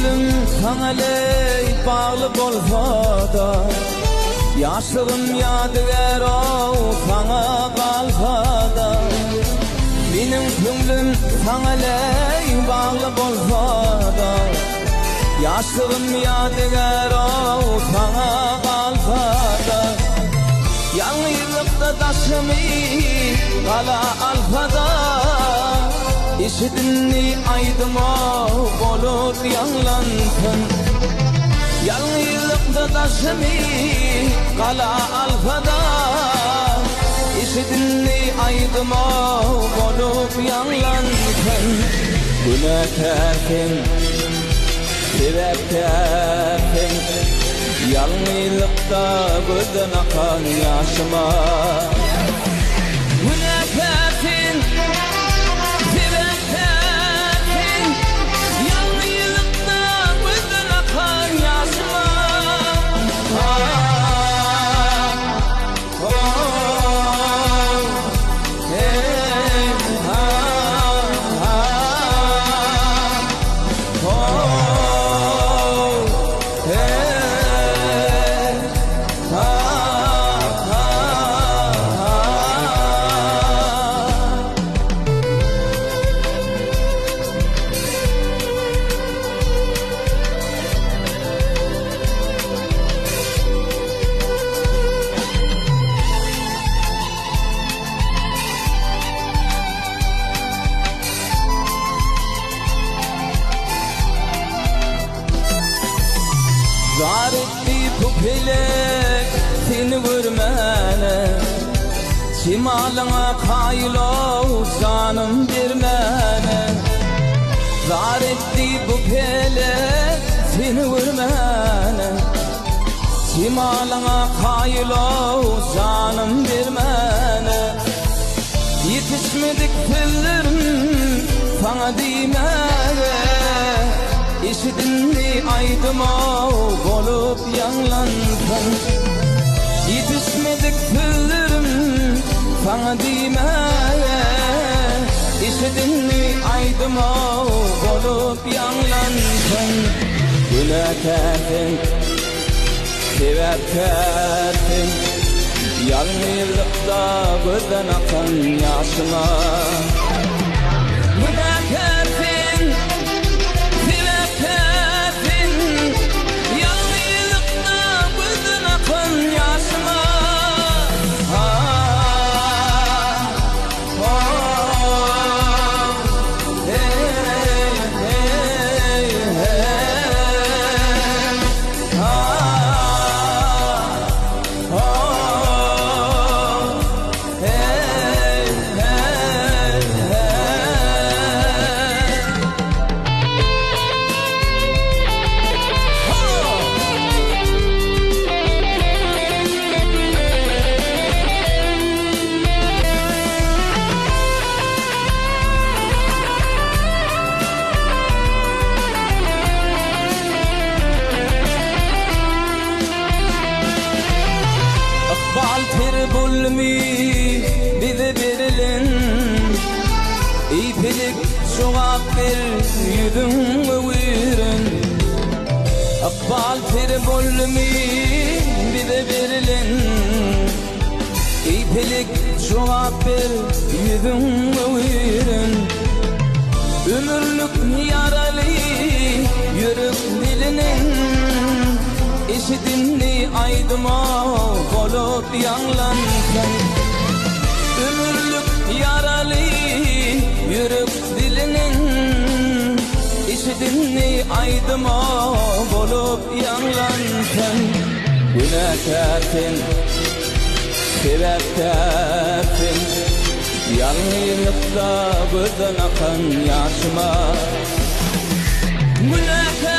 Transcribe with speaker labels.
Speaker 1: Köňlüm saňa leý bagly bolsa-da, Ýaşlygym ýadygär-ow saňa galsa-da. Meniň köňlüm saňa leý bagly bolsa-da, Ýaşlygym ýadygär-ow saňa galsa-da. Ýalňyzlykda daşymy gala alsa-da, Eşidindi aýdym-ow bolup ýaňlansyn. Ýalňyzlykda daşymy gala alsa-da, Eşidindi aýdym-ow bolup ýaňlansyn. Günäkär sen, sebäpkär sen, Ýalňyzlykda gözden akan ýaşyma. Günäkär sen, sebäpkär sen, Ýalňyzlykda gözden akan ýaşyma. Zar etdi bu pelek seni görmäne, Jemalyňa kaýyl-ow janym bermäne. Zar etdi bu pelek seni görmäne, Jemalyňa kaýyl-ow janym bermäne. Ýetişmedik sözlerim saňa diýmäge, Eşidildi aýdym-ow bolup ýaňlansyn. Ýetişmedik sözlerim saňa diýmäge, Eşidildi aýdym-ow bolup ýaňlansyn. Günäkär sen, sebäpkär sen, Ýalňyzlykda gözden akan ýaşyma. Günäkär sen, sebäpkär sen, Ýalňyzlykda gözden akan ýaşyma. Ykbal ter bolmy bize berilen, Eý pelek jogap ber ýüzüň öwüren. Ykbal ter bolmy bize berilen, Eý pelek jogap ber ýüzüň öwüren. Ömürlik ýaraly ýürek diliniň Eşidindi aýdyma bolup ýaňlansyn. Ömürlik ýaraly ýürek diliniň Eşidindi aýdyma bolup ýaňlansyn. Günäkär sen, sebäpkär sen, Ýalňyzlykda gözden akan ýaşyma. Günäkär.